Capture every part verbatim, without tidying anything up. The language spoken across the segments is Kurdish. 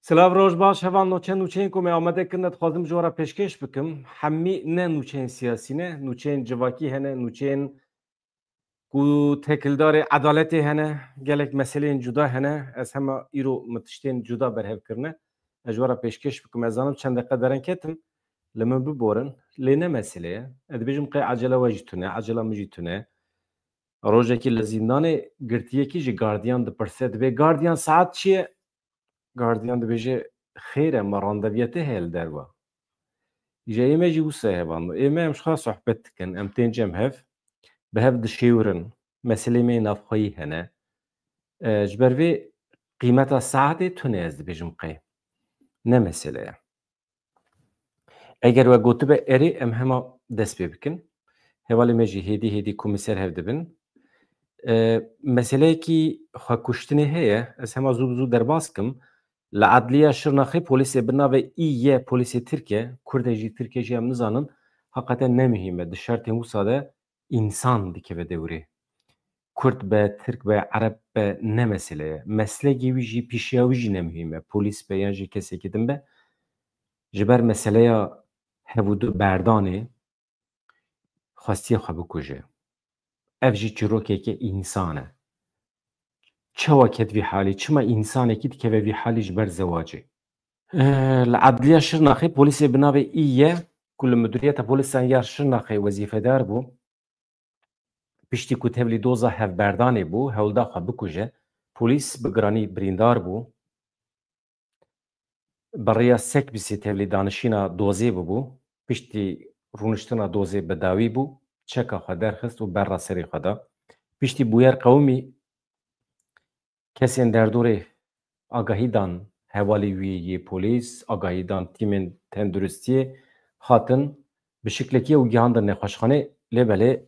Silav, roj baş, heval. Nûçe, nûçeyên ku me amade kirine dixwazim ji we re pêşkêş bikim. Hemî ne nûçeyên siyasî ne, nûçeyên civakî hene, nûçeyên ku têkildarê edaletê hene, gelek meseleyên cuda hene. Ez hema îro min tiştên cuda berhev kirine. Ez ji we re pêşkêş bikim. Ez zanim çend deqe derenketim, li min biborin. Lê ne mesele ye. Ez dibêjim qey ecela we jî tune, ecela min jî tune. Rojekî li zîndanê girtiyekî ji gardiyan dipirse, dibê gardiyan saet çi ye? Gardiyan dibêje, xêr e, me randeviyê te heye li derve. Îja ê me jî wisa hevando. Ê me em ji xwe sohbet dikin, em tên cem hev, bi hev dişêwirin, meselê me yê navxweyî hene. E, ji ber vê qîmeta saetê tune, ez dibêjim qey. Ne mesele ye. Eger we gotibe erê, em hema dest pê bikin. Hevalê me jî hêdî hêdî ku min ser hev dibin. E, meseleyekî xwekuştinê heye, ez hema zû bi zû derbas kim. Li Edliya Şirnaxê polîsê bi navê İ Y, polîsê Tirk e, Kurd e jî, Tirk e jî, em nizanin, heqeten ne muhîm e. Di şertên wisa de însan dikeve dewrê. Kurd be, Tirk be, Ereb be, ne mesele ye. Meslekê wî jî, pîşeya wî jî ne muhîm e. Polîs be yan jî kesekî din be. Ji ber meseleya hev û du berdanê xwestiye xwe bikuje. Ev jî çîrokeke însan e. Çawa ket vî halî? Çima însanekî dikeve vî halî ji ber zewacê? Eh, li Edliya Şirnaxê polîsê bi navê İ Y, ku li Midûriyeta Polîsan ya Şirnaxê wezîfedar bû, piştî ku tevlî doza hevberdanê bû, hewl da xwe bikuje. Polîs bi giranî birîndar bû. Bi rêya sekbîsê tevlî danişîna dozê bûbû. Piştî rûniştina dozê bi dawî bû, çeka xwe derxist û berra serê xwe da. Piştî bûyer qewimî, kesên derdorê agahî dan hevalê wî yê polîs, agahî dan tîmên tenduristiyê, hatin bi şiklekî ew gihandin nexweşxanê, lê belê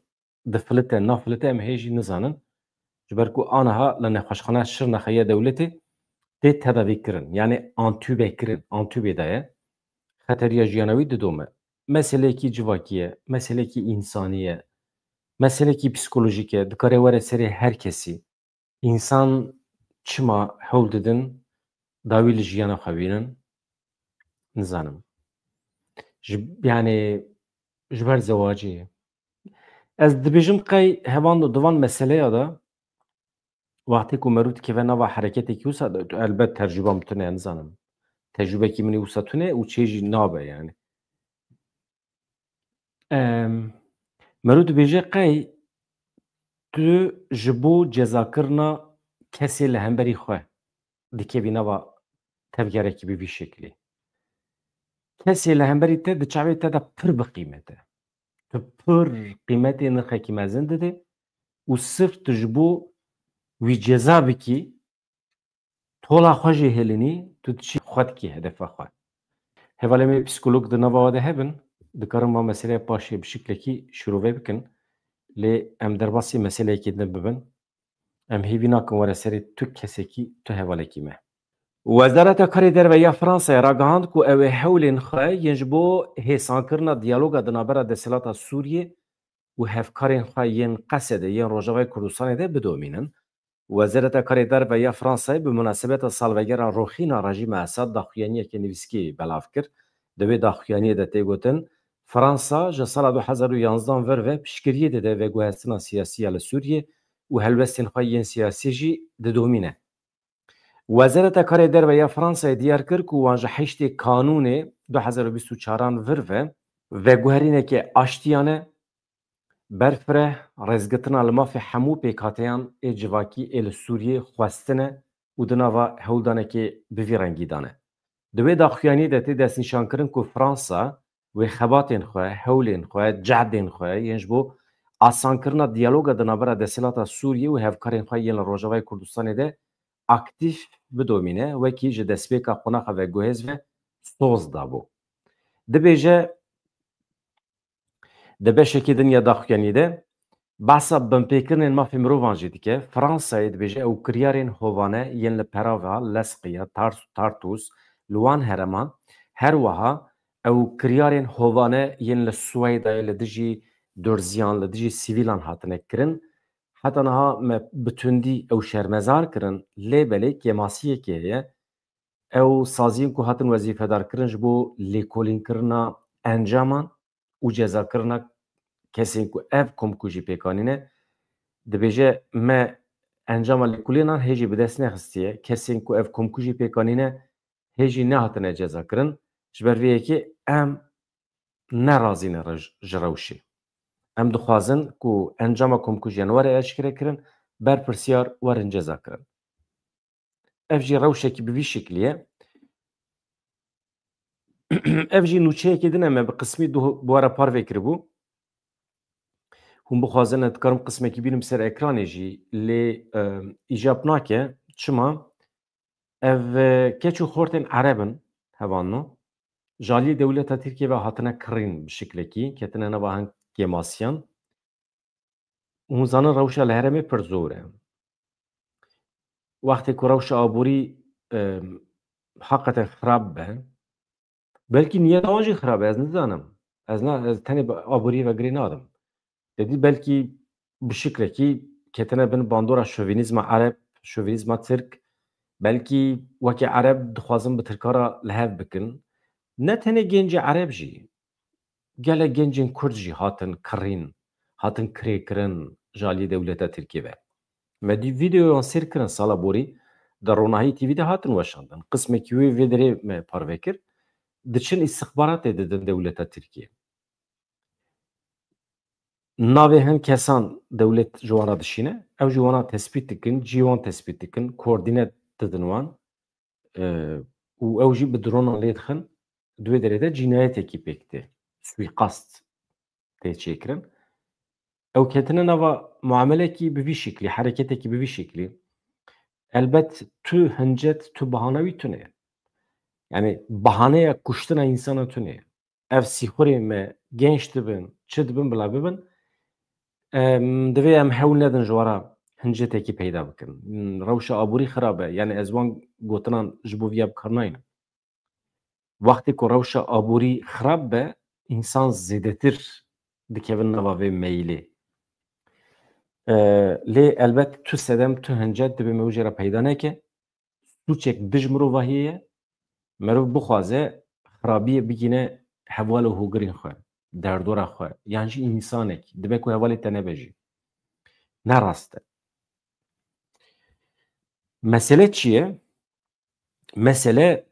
difilite, nafilite, em hê jî nizanin. Ji ber ku aniha li nexweşxaneya Şirnexê ya dewletê tê tedavî kirin, yanî antûbe kirin, antûbê de ye. Xeteriya jiyana wî didome. Meselekî civakî ye, meselekî însanî ye, meselekî psîkolojîk e, dikare were serê her kesî. Însan çima hewl didin dawî li jiyana xwe bînin? Nizanim. Ji, yanî ji ber zewacê. Ez dibêjim qey hevan di van meseleya de, wextê ku merû dikeve nava hereketekî wisa de, tu elbet tecrûba min tune, nizanim. Tecrûbekî min ê wisa tune û çê jî nabe, yanî. Em, Merû dibêje qey tu ji bo cezakirina kesê li hemberî xwe dikevî nava tevgerekî bi vî şeklî. Kesê li hemberî te di çavê te de pir bi qîmet e. Tu pir qîmetê nirxekî mezin didê û sirf tu ji bo wî ceza bikî, tola xwe jê hêlinî, tu diçî xwe dikî hedefa xwe. Hevalê me psîkolog di nava we de hebin, dikarin van meseleya paşê bi şiklekî şirove bikin, lê em derbasî meseleyekê din bibin. Em hêvî nakin were serê tu kesekî, tu hevalekî me. Wezareta Karê Derve ya Fransayê ragihand ku ew ê hewlên xwe yên ji bo hêsankirina diyaloga di navbera desthilata Sûriyê û hevkarên xwe yên Qesedê, yên Rojavayê Kurdistanê de bidomînin. Wezareta Karê Derve ya Fransayê bi munasebeta salvegera rûxîna rejîma Esad daxuyaniyeke nivîskî belav kir. Di wê daxuyaniyê de tê gotin, Fransa ji sala du hezar û yanzdan vir ve piştgiriyê dide veguhestina siyasî ya li Sûriyê û helwestên xwe yên siyasî jî didomîne. Wezareta Karê Derve ya Fransayê diyar kir ku wan ji heştê Kanûnê du hezar û bîst û çaran vir ve veguherîneke aştiyane, berfireh, rêzgirtina li mafê hemû pêkhateyan ê civakî ê li Sûriyê xwestine û di nava hewldanekê bi vî rengî de ne. Di wê daxuyaniyê de tê destnîşankirin ku Fransa wê xebatên xwe, hewlên xwe, cehdên xwe yên ji bo asankirina diyaloga di navbera desthilata Sûriyê û hevkarên xwe yên li Rojavayê Kurdistanê de aktîf bidomîne, wekî ji destpêka qonaxa veguhêz ve soz dabû. Dibêje, di beşekî din ya daxuyanî de behsa binpêkirinên mafê mirovan jî dike. Fransayê dibêje ew kiryarên hovane yên li Perava, Lesqiya, Tars-, Tartûs, li wan hereman, her wiha ew kiryarên hovane yên li Swêdayê li dijî durziyan, li dijî sivîlan hatine kirin. Heta niha me bi tundî ew şermezar kirin, lê belê kêmasiyekê heye. Ew saziyên ku hatin wezîfedar kirin ji bo lêkolînkirina encaman û cezakirina kesên ku ev komkujî pêk anîne, dibêje me encama lêkolînan hê jî bi dest nexistiye. Kesên ku ev komkujî pêk anîne hê jî nehatine cezakirin. Ji ber vê yekê em nerazî ne rej-, ji rewşê. Em dixwazin ku encama komkujiyan were eşkerekirin, berpirsiyar werin cezakirin. Ev jî rewşekî bi vî şeklî ye. Ev jî nûçeyekê din e, me bi qismî duh-, bi we re parve kiribû. Hûn bixwazin, ez dikarim qismekî bînim ser ekranê jî, lê, e, îcab nake. Çima? Ev, e, keç û xortên Ereb in, hevalno. Ji aliyê dewleta Tirkiyê ve hatine kirîn bi şiklekî, ketine nava hin kêmasiyan. Hûn zanin rewşa li herêmê pir zor e. Wextê ku rewşa aborî, e, heqeten xirab be, belkî niyeta wan jî xirab e, ez nizanim. Ez na, ez tenê bi aboriyê ve girê nadim. Te dî belkî bi şikrekî ketine bin bandora şovînîzma Ereb, şovînîzma Tirk. Belkî wekî Ereb dixwazin bi Tirka re li hev bikin. Ne tenê gencê Ereb jî, gelek gencên Kurd jî hatin kirîn, hatin kirêkirin ji aliyê dewleta Tirkiyê ve. Me dî vîdeoyan sêr kirin sala borî, di Ronahî T V de hatin weşandin. Qismekî wê vê derê me parve kir. Diçin îstixbaratê didin dewleta Tirkiyê. Navê hin kesan dewlet ji wan re dişîne. Ew jî wana tespît dikin, cî wan tespît dikin, koordîne didin wan. E, û ew jî bi dronan lê dixin. Di wê derê de cînayetekî pêk tê. Suîqast tê çêkirin. Ew ketine nava muamelekî bi vî şiklî, hereketekî bi vî şiklî. Elbet tu hincet, tu bahana wî tune ye. Yani bahaneya kuştina însana tune ye. Ev sîxurê me genç dibin, çi dibin, bila bibin. Em, divê em hewl nedin ji we re hincetekî peyda bikin. Rewşa aborî xirab e. Yani ez wan gotinan ji bo viya bi kar naynim. Wextê ku rewşa aborî xirab be, însan zêdetir dikevin nava vê meyilê. E, lê elbet tu sedem, tu hincet dibê me wê jê re peyda neke. Sûçek dij mirovahiyê ye. Merov bixwaze xirabiyê bigîne heval û hogirên xwe, derdora xwe, yan jî însanek, dibe ku hevalê te nebe jî. Ne rast e. Mesele çi ye? Mesele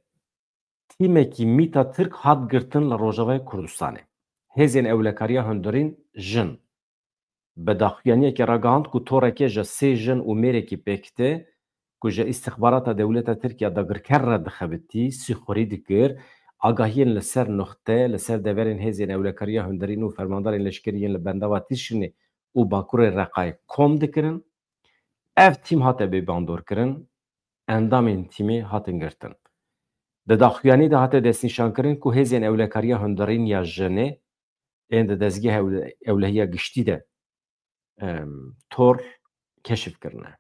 tîmekî mîta Tirk hat girtin li Rojavayê Kurdistanê. Hêzên ewlekariya hundirîn jin. Bi daxuyaniyekê ragihand ku toreke ji sê jin û mêrekî pêk tê ku ji îstixbarata dewleta Tirkiye dagirker re dixebitî, sîxurî dikir, agahiyên li ser nuxte, li ser deverên hêzên ewlekariya hundirîn û fermandarên leşkerî yên li bendava Tîşinê û Bakurê Reqayê kom dikirin. Ev tîm hate bê bandorkirin, endamên tîmê hatin girtin. Di daxuyanî de hate destnîşankirin ku hêzên ewlekariya hundirîn ya jinê ên di dezgeha ew-, ewlehiya giştî de, em, tor keşif kirine.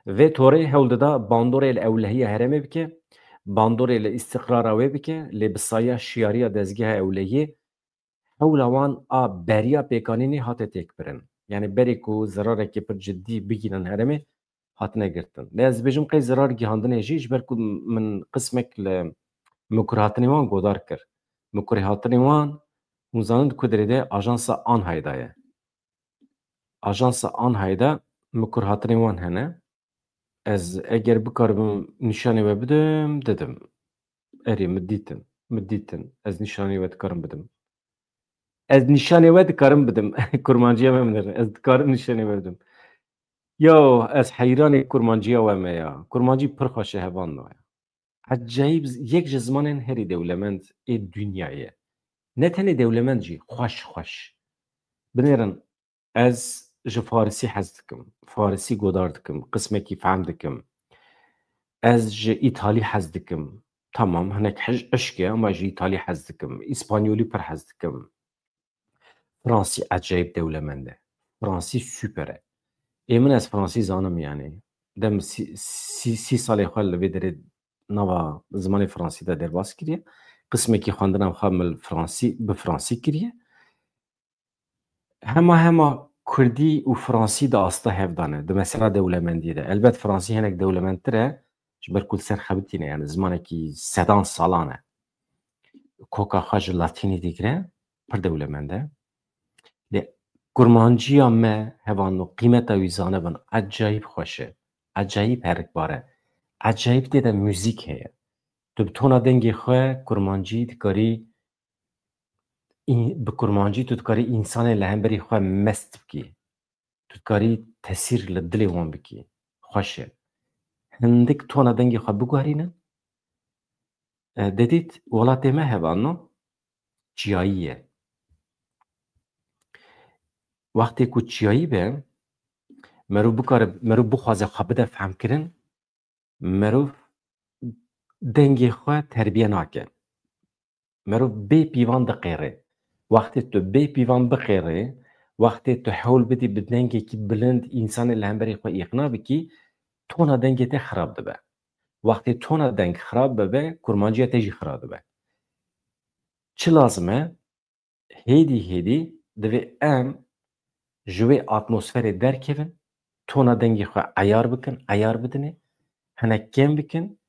Vê torê hewl dida bandorê li ewlehiya herêmê bike, bandorê li îstiqrara wê bike, lê bi saya şiyariya dezgeha ewlehiyê hewla wan a beriya pêkanînê hate têkbirin. Yani berê ku zerarekê pir cidî bigînin herêmê, hatine girtin. Lê ez dibêjim qey zerar gihandinê jî, ji ber ku min qismek li mikurhatinê wan godar kir. Mikurê hatinê wan, hûn zanin di ku derê de ajansa Anhayê de ye. Ajansa Anhayê de mikurhatinê wan hene. Ez eger bikaribim nîşanê we bidim, didim. Erê, min dîtin, min dîtin. Ez nîşanê we dikarim bidim. Ez nîşanê we dikarim bidim. Kurmanciya me min dirin. Ez dikarim nîşanê we bidim. Yo, ez heyranê kurmanciya we me ya. Kurmancî pir xweş e, hevalno ya. Ecayîb z-, yek ji zimanên herî dewlemend ê dinyayê ye. Ne tenê dewlemend jî, xweş, xweş. Binêrin, ez ji farisî hez dikim. Farisî godar dikim. Qismekî fehm dikim. Ez ji îtalî hez dikim. Tamam, hinek hij-, hişk e, ama ji îtalî hez dikim. Îspanyolî pir hez dikim. Fransî ecayîb dewlemend e. Fransî super e. Ê min ez fransî zanim yani. Dem sî, sî, sî salê xwe li vê derê nava zimanê fransî de derbas kiriye. Qismekî xwendina xwe min fransî, bi fransî kiriye. Hema hema kurdî û fransî di asta hev de ne, di mesela dewlemendiyê de. Elbet fransî hinek dewlemendtir e, Ji ber ku li ser xebitî ne, yani zimanekî sedan salan e. Koka xwe ji latînî digire, pir dewlemend e. Lê kurmanciya me, hevalno, qîmeta wî zanibin, ecayîb xweş e, ecayîb herikbar e, ecayîb tê de muzîk heye. Tu bi tona dengê xwe kurmancî dikarî, în-, bi kurmancî tu dikarî însanên li hemberî xwe mest bikî. Tu dikarî tesîr li dilê wan bikî. Xweş e. Hindik tona dengê xwe biguherînin. E, dedît welatê me, hevalno, çiyayî ye. Wextê ku çiyayî be, merov bikare, merov bixwaze xwe bide fehmkirin, merov dengê xwe terbiye nake. Merov bê pîvan diqêre. Wextê tu bê pîvan biqêre, wextê tu hewl bidî bi dengekî bilind însanê li hemberî xwe îqna bikî, tona dengê te xirab dibe. Wextê tona deng xirab bibe, kurmanciya te jî xirab dibe. Çi lazim e? Hêdî hêdî divê em ji wê atmosferê derkevin, tona dengê xwe eyar bikin, eyar bidinê, hinek kêm bikin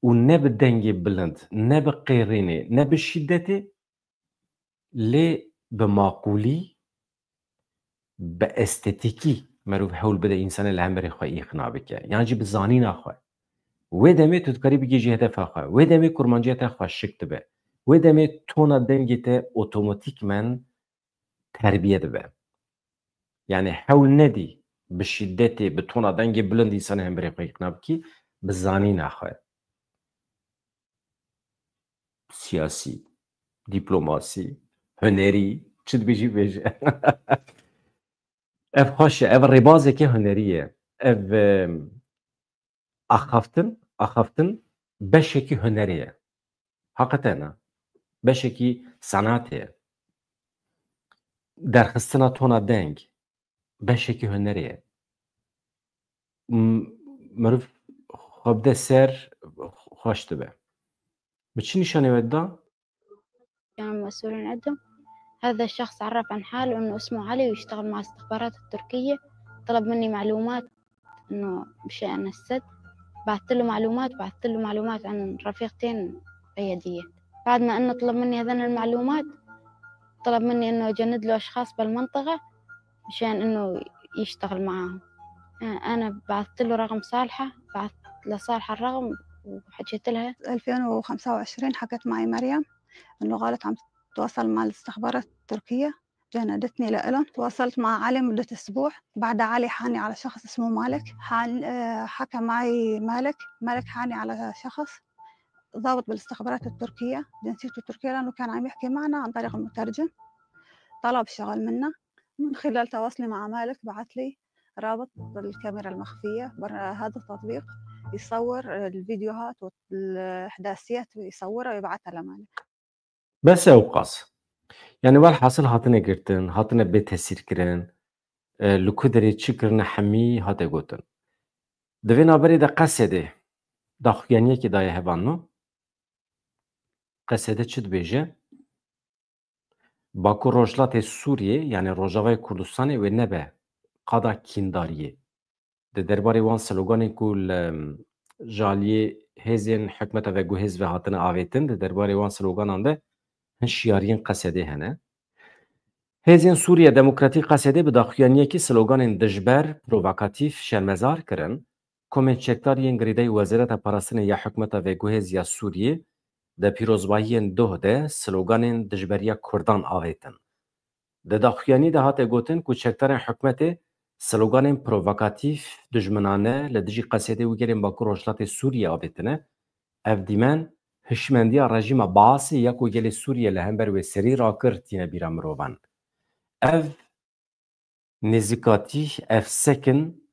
û ne bi dengê bilind, ne bi qêrînê, ne bi şîdetê, lê bi maqûlî, bi estetîkî merov hewl bide însanê li hemberê xwe îqna bike. Yan jî bi zanîna xwe. Wê demê tu dikarî bigihîjî hedefa xwe. Wê demê kurmanciya te xweşik dibe. Wê demê tona dengê te otomatîkmen terbiye dibe. Yani hewl nedî bi şîdetê, bi tona dengê bilind însanê hemberê xwe îqna bikî, bi zanîna xwe. Siyasî, dîplomasî, hunerî, çi dibêjî bêje. Ev xweş e, ev rêbazeke hunerî ye. Ev, em, axaftin, axaftin beşekî hunerê ye. Heqeten e. Beşekî sanatê ye. Derxistina tona deng beşekî hunerê ye. M-, Meriv xwe bide ser, xweş dibe. Bi çi nîşanê we dida? كانوا مسؤولين عندهم. هذا الشخص عرف عن حاله إنه اسمه علي ويشتغل مع الاستخبارات التركية. طلب مني معلومات إنه بشأن السد. بعثت له معلومات، بعثت له معلومات عن رفيقتين قيادية. بعد ما إنه طلب مني هذين المعلومات، طلب مني إنه أجند له أشخاص بالمنطقة مشان إنه يشتغل معاهم. آه، أنا بعثت له رقم صالحة، بعثت لصالحة الرقم وحكيت لها. ألفين وخمسة وعشرين حكت معي مريم إنه قالت عم تتواصل مع الاستخبارات التركية، جندتني لإلهم. تواصلت مع علي مدة أسبوع، بعدها علي حاني على شخص اسمه مالك. حان-، آه، حكى معي مالك، مالك حاني على شخص ضابط بالاستخبارات التركية، جنسيته تركية، لأنه كان عم يحكي معنا عن طريق المترجم، طلب شغل منا. من خلال تواصلي مع مالك بعت لي رابط الكاميرا المخفية برا هذا التطبيق، يصور الفيديوهات والإحداثيات ويصورها ويبعتها لمالك. Bes ew qas. Yani welhasil hatine girtin, hatine bê tesîr kirin, e, li ku derê çi kirine hemî hate gotin. Di vê navberê de Qesedê daxuyaniyekê daye hevalno. Qesede çi dibêje? Bakur Rojhilatê Sûriyê, yani Rojavayê Kurdistanê wê nebe qada kîndariyê. Di derbarê wan sloganên ku li, em, ji aliyê hêzên hikûmeta veguhêz ve hatine avêtin, di derbarê wan sloganan de hin şiyariyên Qesedê hene. Hêzên Sûriya Demokratîk Qesedê bi daxuyaniyekî sloganên dijber, provokatîf, şermezar kirin. Komên çekdar yên girêdayî Wezareta Parastinê ya hikûmeta veguhêz ya Sûriyê di pîrozbahiyên doh de sloganên dijberiya Kurdan avêtin. Di daxuyanî de hate gotin ku çekdarên hikûmetê sloganên provokatîf, dijminane li dijî Qesedê û gelên Bakur Rojhilatê Sûriyê avêtine. Ev dîmen hişmendiya rejîma Baasê ya ku gelê Sûriyê li hember wê serî rakir tîne bîra mirovan. Ev nêzîkatî, ev sekin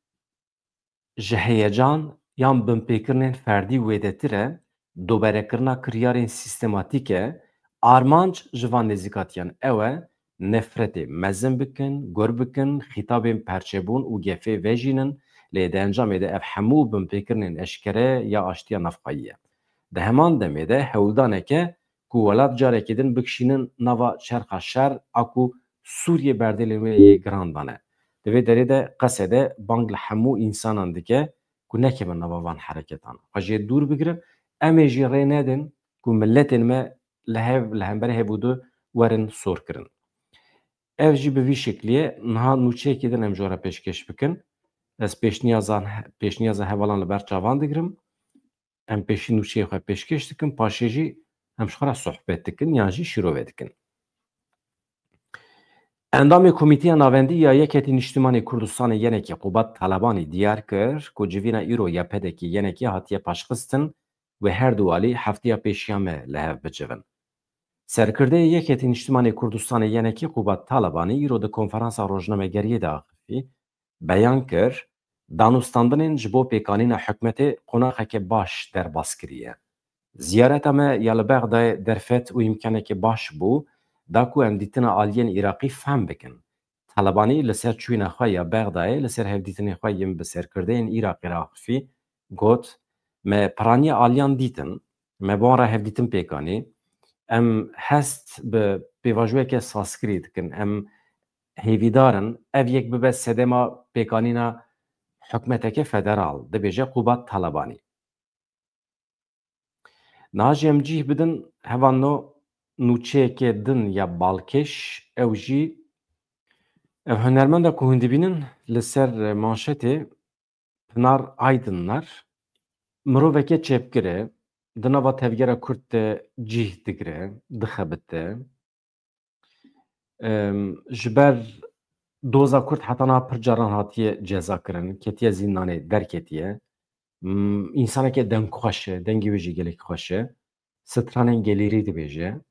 ji heyecan yan binpêkirinên ferdî wêdetir e, doberekirina kiryarên sîstematîk e. Armanc ji van nêzîkatiyan ew e, nefretê mezin bikin, gur bikin, xîtabên perçebûn û gefê vejînin, lê di encamê de ev hemû binpêkirinên eşkere ya aştiya navxweyî ye. Di heman demê de hewldaneke ku welat carekê din bikişînin nava çerxa şer a ku Sûriyê berdêlên wê yê giran dane. Di vê derê de Qesede bang li hemû însanan dike ku nekevin nava van hereketan. Xwe jê dûr bigirin, em ê jî rê nedin ku miletên me li hev, li hemberî hevûdu werin sorkirin. Ev jî bi vî şeklî ye. Niha nûçeyekê din em ji we re pêşkêş bikin. Ez pêşniyazan, pêşniyaza hevalan li ber çavan digirim. Em pêşî nûçeyê xwe pêşkêş dikin, paşê jî em ji xwe re sohbet dikin yan jî şîrove dikin. Endamê Komîteya Navendî ya Yeketî Niştimanê Kurdistanê yenekê Qubat Talebanî diyar kir ku civîna îro ya P D K yenekê hatiye paşxistin wê her du alî heftiya pêşiya me li hev bicivin. Serkirdeyê Yeketî Niştimanê Kurdistanê yenekê Qubat Talebanî îro di konferansa rojnamegeriyê de axifî, beyan kir, danûstandinên ji bo pêkanîna hikûmetê qonaxeke baş derbas kiriye. Ziyareta me ya li Bexdayê derfet û îmkaneke baş bû, da ku em dîtina aliyên Iraqî fehm bikin. Talebanî li ser çûyîna xwe ya Bexdayê li ser hevdîtinên xwe yên bi serkirdeyên Iraqê re axifî, got, me piraniya aliyan dîtin, me bi wan re hevdîtin pêk anî, em hest bi pêvajoyeke sazkirî dikin, em hêvîdar in ev yek bibe sedema pêkanîna hikûmeteke federal, dibêje Qubat Talebanî. Niha jî em cih bidin hevalno nûçeyeke din ya balkêş, ew jî ev hunermenda ku hûn dibînin li ser manşetê Pinar Aydınlar miroveke çepgir e, di nava tevgera Kurd de cih digire, dixebite. Em, ji ber doza Kurd heta niha pir caran hatiye cezakirin, ketiye zîndanê, derketiye. M, însaneke dengxweş e, dengê wê jî gelek xweş e. Stranên gelêrî dibêje.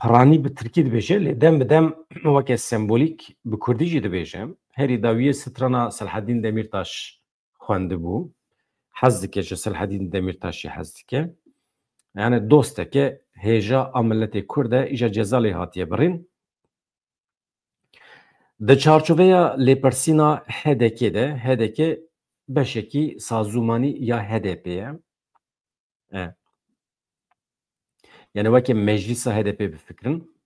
Piranî bi tirkî dibêje, lê dem bi dem weke sembolîk bi kurdî jî dibêje. Herî dawiyê strana Selhedîn Demîrtaş xwendibû. Hez dike, ji Selhedîn Demîrtaşî hez dike. Yani dosteke hêja a miletê Kurd e, îja ceza lê hatiye birîn. Di çarçoveya lêpirsîna H D K de, H D K beşekî sazûmanî ya H D P ye. E. Yani weke meclîsa H D P bifikirin.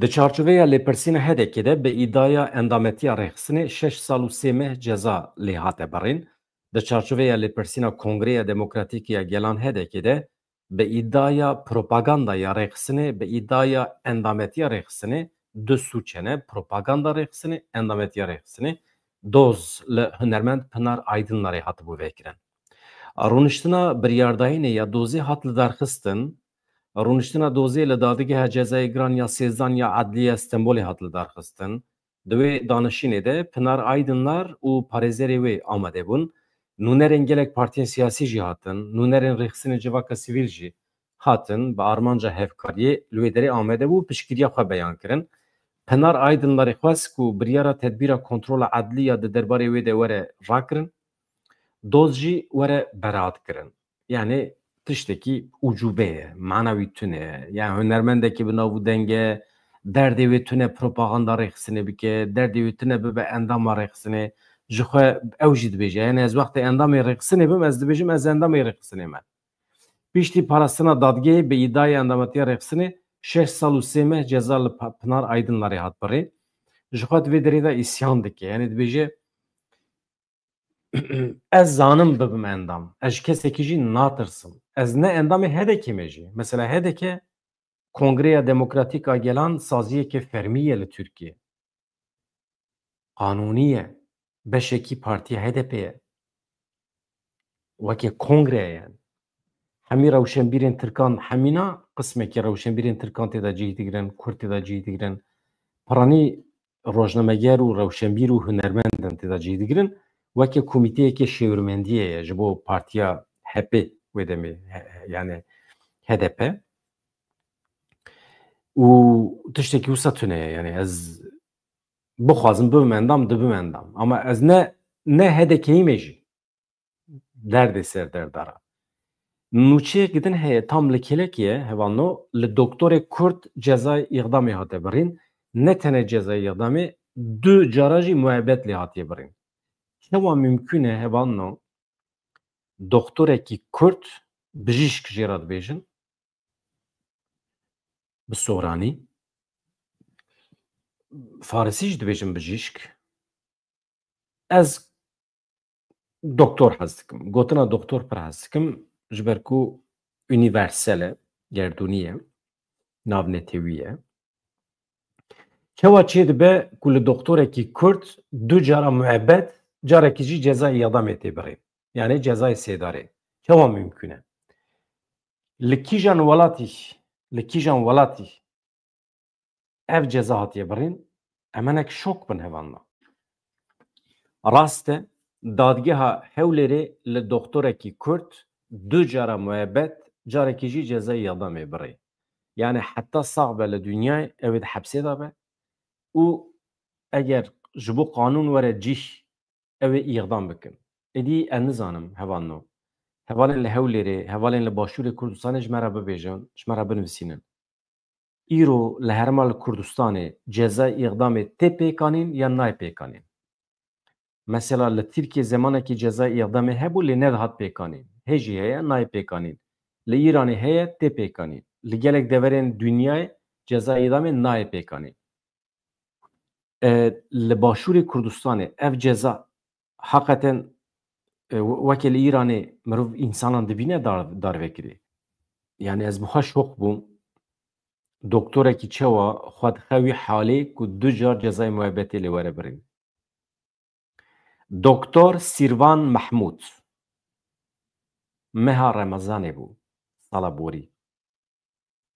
Di çarçoveya lêpirsîna H D K de bi îdaya endametiya rêxistinê şeş sal û sê meh ceza lê hate birîn. Di çarçoveya lêpirsîna Kongreya Demokratîk ya Gelan H D K de bi îdaya propaganda ya rêxistinê, bi îdaya endametiya rêxistinê, du sûç hene, propaganda rêxistinê, endametiya rêxistinê, doz li hunermend Pinar Aydınlarê hatibû vekirin. Rûniştina biryardayînê ya dozê hat lidarxistin. Rûniştina dozê li Dadgeha Cezayê Giran ya Sêzdan ya Edliya Stenbolê hat lidarxistin. Di wê danişînê de Pinar Aydınlar û parêzerê wê amade bûn. Nûnerên gelek partiyên siyasî jî hatin. Nûnerên rêxistinên civaka sivîl jî hatin. Bi armanca hevkariyê li wê derê amade bû, piştgiriya xwe beyan kirin. Pinar Aydınlarê xwest ku biryara tedbîra kontrola edlî ya di derbarê wê de were rakirin, doz jî were beraat kirin. Yani tiştekî ucube ye, mana wî tune ye. Yani hunermendekî bi nav û deng e, derdê wê tune propaganda rêxistinê bike, derdê wê tune bibe endama rêxistinê. Ji xwe ew jî dibêje, yani ez wextê endamê rêxistinê bim, ez dibêjim ez endamê rêxistinê me. Piştî parastina dadgehê bi îdaya endametiya rêxistinê şeş sal û sê meh ceza li Pa-, Pinar Aydınlarê hat birî. Ji xwe di vê derê de îsyan dike. Yani dibêje, ez zanim bibim endam. Ez ji kesekî jî natirsim. Ez ne endamê H D K me jî. Mesela H D K, Kongreya Demokratîk a Gelan, saziyeke fermî ye li Tirkiye. Qanûnî ye. Beşekî partiya H D P ye. Weke kongre ye yani. Hemî rewşenbîrên Tirkan, hemîna qismekî rewşenbîrên Tirkan tê de cih digirin, Kurd tê de cih digirin. Piranî rojnameger û rewşenbîr û hunermend in tê de cih digirin. Weke komîteyeke şêwirmendiyê ye ji bo partiya H P wê demê, he-, he-, yani H D P. Û tiştekî wisa tune ye. Yani ez bixwazim bibim endam, dibim endam. Ama ez ne, ne H D K'yî me jî. Derdê ser derdara. Nûçeyek din heye tam li kêlekê ye, hevalno, li doktorê Kurd cezayê îxdamê hate birîn. Ne tenê cezayê îxdamê, du cara jî muebet lê hatiye birîn. Çawa mimkûn e, hevalno, doktorekî Kurd, bijîşk jê re dibêjin, bi soranî, farisî jî dibêjin bijîşk. Ez doktor hez dikim. Gotina doktor pir hez dikim, ji ber ku unîversel e, gerdûnî ye, navnetewî ye. Çawa çêdibe ku li doktorekî Kurd du cara muebet, carekî jî cezayê îdamê tê birîn? Yani cezayê sêdarê. Çawa mimkun e? Li kîjan welatî, li kîjan welatî ev ceza hatiye birîn? Em hinek şok bin hevalno. Rast e, dadgeha Hewlêrê li doktorekî Kurd du cara muebet, carekî jî cezayê îdamê birî. Yani heta sax be li dinyayê, ew ê di hepsê de be. Û eger ji bo qanûn were cih, ew ê îdam bikin. Êdî ez nizanim, hevalno. Hevalên li Hewlêrê, hevalên li Başûrê Kurdistanê ji me re bibêjin, ji me re binivîsînin. Îro li herêma li Kurdistanê cezayê îdamê tê pêkanîn yan nayê pêkanîn? Mesela li Tirkiyê zemanekî cezayê îdamê hebû, lê nedihat pêkanîn. Hê jî heye, nayê pêkanîn. Li Îranê heye, tê pêkanîn. Li gelek deverên dinyayê cezayê îdamê nayê pêkanîn. E, li Başûrê Kurdistanê ev ceza heqeten, e, we-, weke li Îranê mirov însanan dibîne dar-, darvekirî. Yani ez bi xwe şok bûm. Doktorekî çawa xwe dixe wî halê ku du car cezayê muebetê lê were birîn? Doktor Sîrvan Mehmûd meha Remezanê bû, sala borî.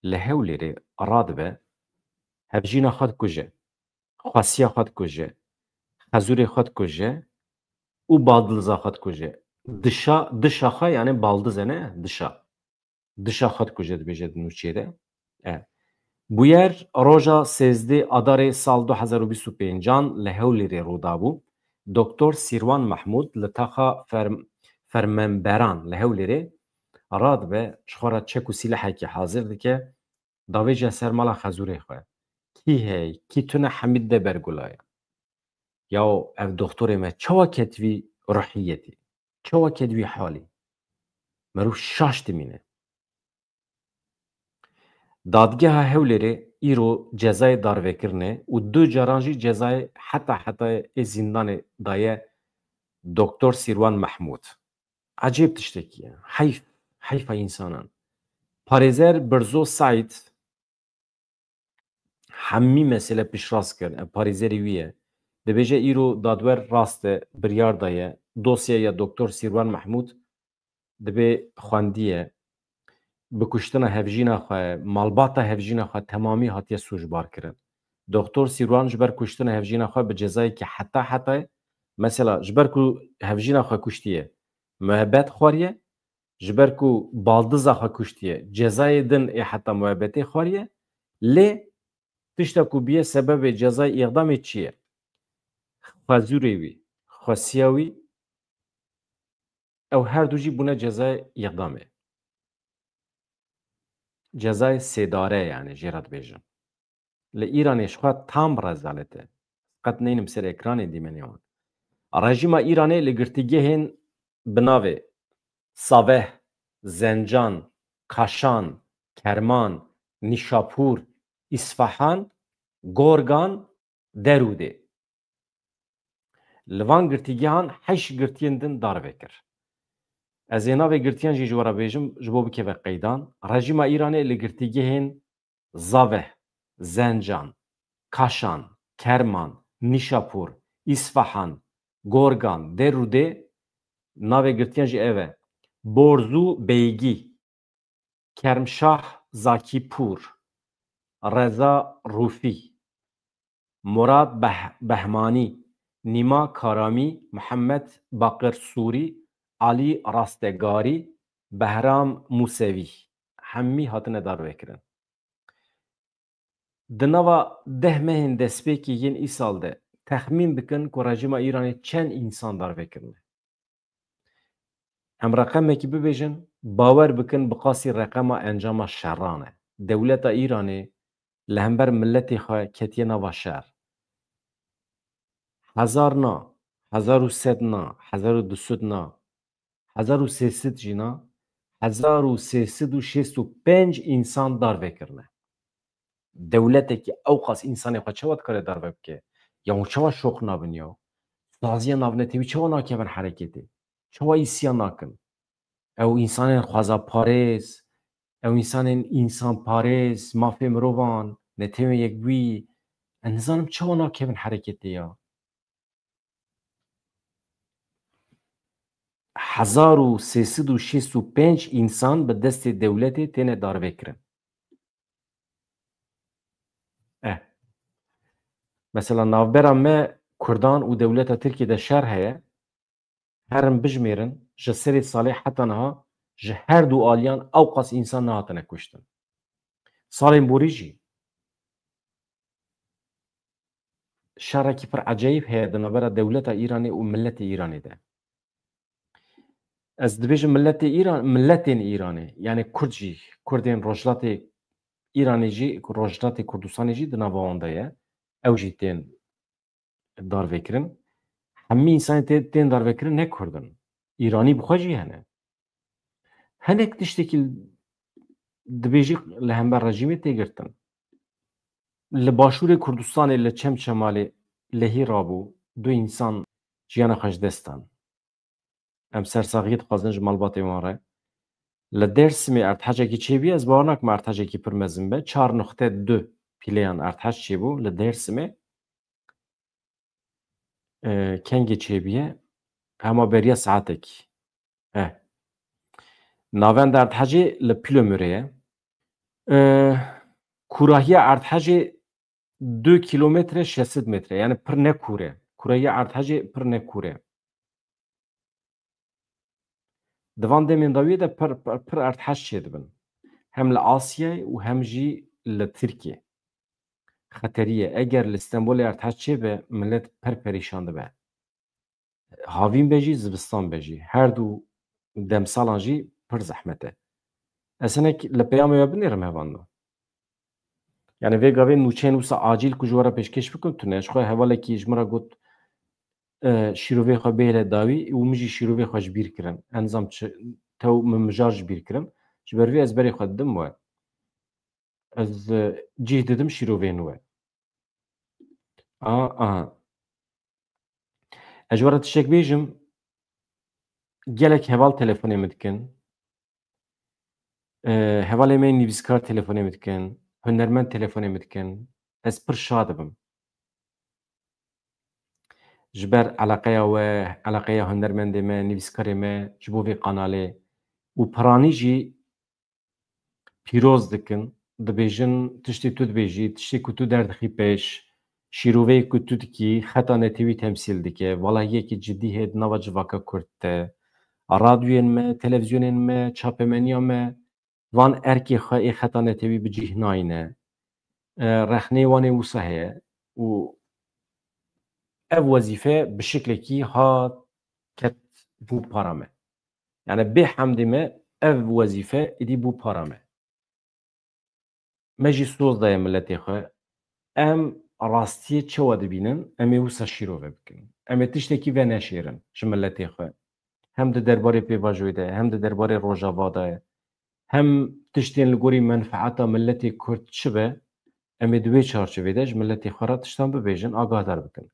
Li Hewlêrê radibe, hevjîna xwe dikuje, xwesiya xwe dikuje, xezûrê xwe dikuje û baldiza xwe dikuje. Dişa, dişa xwe, yani baldiz e, ne dişa. Dişa xwe dikuje, dibêje di nûçê de. E. Bûyer roja sêzdeh Adarê sal du hezar û bîst û pêncan li Hewlêrê rû dabû. Doktor Sîrwan Mehmûd li taxa ferm-, fermenberan li Hewlêrê radibe, ji xwe re çek û sîlehekî hazir dike, davêje ser mala xezûrê xwe. Kî hey, kî tune hemî de bergulaya. Yaw ev doktorê me çawa ketvî ruhiyetî? Çawa ketvî halî? Merû şaş dimîne. Dadgeha Hewlêrê îro cezayê darvekirinê û du caran jî cezayê heta hetayê ê zîndanê daye Doktor Sîrwan Mehmûd. Ecêb tiştekî ye. Heyf, heyfa însanan. Parêzer Birzo Saîd hemî mesele piştrast kir. Ev parêzerê wî ye. Dibêje îro dadwer rast e, biryar daye. Dosyeya Doktor Sîrwan Mehmûd dibê xwendiye. Bi kuştina hevjîna xwe, malbata hevjîna xwe temamî hatiye sûcbar kirin. Doktor Sîrwan ji ber kuştina hevjîna xwe bi cezayekî heta hetayê, mesela ji ber ku hevjîna xwe kuştiye, muebet xwariye, ji ber ku baldiza xwe kuştiye, cezayê din ê heta muebetê xwariye, lê tişta ku bûye sebebê cezayê îdamê çi ye? Xwezûrê wî, xwesiya wî, ew her du jî bûne cezayê îdamê. Cezayê sêdare, yani jê re dibêjin. Li Îranê ji xwe tam rezalet e. Qet neynim ser ekranê dîmenê wan. Rejîma Îranê li girtîgehên bi navê Saveh, Zencan, Kaşan, Kerman, Nîşapûr, Îsfahan, Gorgan, Derûdê. Li van girtîgehan heşt girtiyên din darve kir. Ez ê navê girtiyan jî ji we re bêjim, ji bo bikeve qeydan. Rejîma Îranê li girtîgehên Zaveh, Zencan, Kaşan, Kerman, Nîşapûr, Îsfahan, Gorgan, Derûdê, navê girtiyan jî ev e: Borzû Beygî, Kermşah Zakîpûr, Reza Rûfî, Murad Beh-, Behmanî, Nîma Karamî, Mihemed Baqir Sûrî, Alî Rastegarî, Behram Musevî, hemî hatine darvekirin. Di nava deh mehên destpêkê yên îsal de texmîn bikin ku rejîma Îranê çend însan darve kirine. Em reqemekî bibêjin, bawer bikin, bi qasî reqema encama şeran e. Dewleta Îranê li hember miletê xwe ketiye nava şer. Hezar na, hezar û sed na, hezar û du sed na, hezar û sê sed jî na, hezar û sê sed û şêst û pênc însan darve kirine. Dewletekî ewqas însanê xwe çawa dikare darve bike? Ya hûn çawa şok nabin ya? Saziya navnetewî çawa nakevin hereketê? Çawa îsyan nakin? Ew însanên xwezaparêz, ew însanên însanparêz, mafê mirovan, netewên yekbûyî, ez nizanim çawa nakevin hereketê ya. Hezar û sê sed û şêst û pênc însan bi destê dewletê têne darvekirin. Eh. Mesela navbera me Kurdan û dewleta Tirkiyê de şer heye. Herin bijmêrin, ji serê salê heta niha ji her du aliyan ewqas însan nehatine kuştin. Salên borî jî şerekî pir ecayîb heye di navbera dewleta Îranê û miletê Îranê de. Ez dibêjim miletê Îran, miletên Îranê, yani Kurd jî, Kurdên Rojhilatê Îranê jî, Rojhilatê Kurdistanê jî di nava wan de ye. Ew jî tên darvekirin. Hemî însanên tê-, tên darvekirin ne Kurd in. Îranî bi xwe jî hene. Hinek tiştekî dibêjî li hember rejîmê tê girtin. Li Başûrê Kurdistanê li Çem Çemalê lehî rabû, du însan jiyana xwe ji dest dan. Em sersaxiyê dixwazin ji malbatê wan re. Li Dêrsimê erdhecekî çêbûye, ez bawer nakim erdhecekî pir mezin be. Çar nuqte du pîleyan erdhec çêbû li Dêrsimê. E, kengê çêbûye? Hema beriya saetekî. E. Navenda erdhecê li Pîlemûrê ye. E, kûrahiya erdhecê du kîlometre şeş sed metre, yani pir ne kûr e. Kûrahiya erdhecê pir ne kûr e. Di van demên dawiyê de pir, pir, pir erdhej çêdibin. Hem li Asyayê û hem jî li Tirkiyê. Xeterî ye. Eger li Stenbolê erdhej çêbe, millet pir perîşan dibe. Havîn be jî, zivistan be jî. Her du demsalan jî pir zehmet e. Ez hinek li peyamê we binêrim, hevando. Yani vê gavê nûçeyên wisa acîl ku ji we re pêşkêş bikim tune. Ji xwe hevalekî ji min re got, e, şîrovê xwe bêhile dawî û min jî şîrovê xwe ji bîr kirin. Ez nizam çi, tew min mijar ji bîr kirin. Ji ber vê ez berê xwe didim we. Ez, e, cih didim şîrovên we. A, aha. Ez ji we re tiştek bêjim, gelek heval telefonê min dikin. E, hevalê me nivîskar telefonê min dikin, hunermend telefonê min dikin. Ez pir şa dibim. Ji ber eleqeya we, eleqeya hunermendê me, nivîskarê me ji bo vê kanalê û piranî jî pîroz dikin, dibêjin, tiştê tu dibêjî, tiştê ku tu derdixî pêş, şîroveyê ku tu dikî, xeta netewî temsîl dike, valahiyekî cidî heye di nava civaka Kurd de. Radyoyên me, televîzyonên me, çapemeniya me, van erkê xwe ê xeta netewî bi cih nayîne. E, rexneyê wan ê wisa heye û ev wezîfe bi şiklekî hat ket bû para me. Yani bê hemdê me ev wezîfe êdî bû para me. Me jî soz daye miletê xwe. Em rastiyê çawa dibînin, em ê wisa şîrove bikin. Em ê tiştekî veneşêrin ji miletê xwe. Hem di derbarê pêvajoyê de, hem di derbarê Rojava de, hem tiştên li gorî menfeeta miletê Kurd çi be, em ê di wê çarçovê de ji miletê xwe re tiştan bibêjin, agahdar bikin.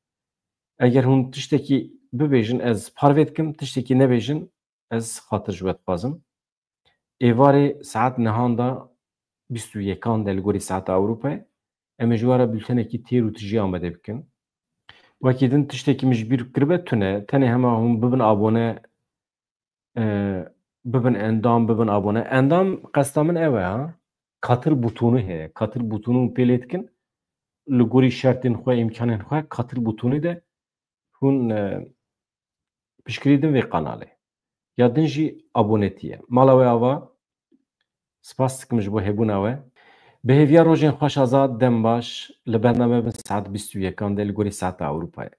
Eger hûn tiştekî bibêjin, ez parve dikim, tiştekî nebêjin, ez xatir ji we dixwazim. Êvarê saet nihan de bîst û yekan de li gorî saeta Ewropayê, em ê ji we re bültenekî têr û tijî amade bikin. Wekî din tiştekî min ji bîr kiribe tune, tenê hema hûn bibin abone, e, bibin endam, bibin abone. Endam qesta min ew e ha. Katıl butonu heye. Katıl butonu pê lê dikin. Li gorî şertên xwe, îmkanên xwe, katıl butonu de hûn, e, piştgirî din vê kanalê. Ya din jî abonetî ye. Mala we ava, spas dikim ji bo hebûna we. Bi hêviya rojên xweş, azad, dem baş, li bername bin saet bîst û yekan de li gorî saeta Ewropayê.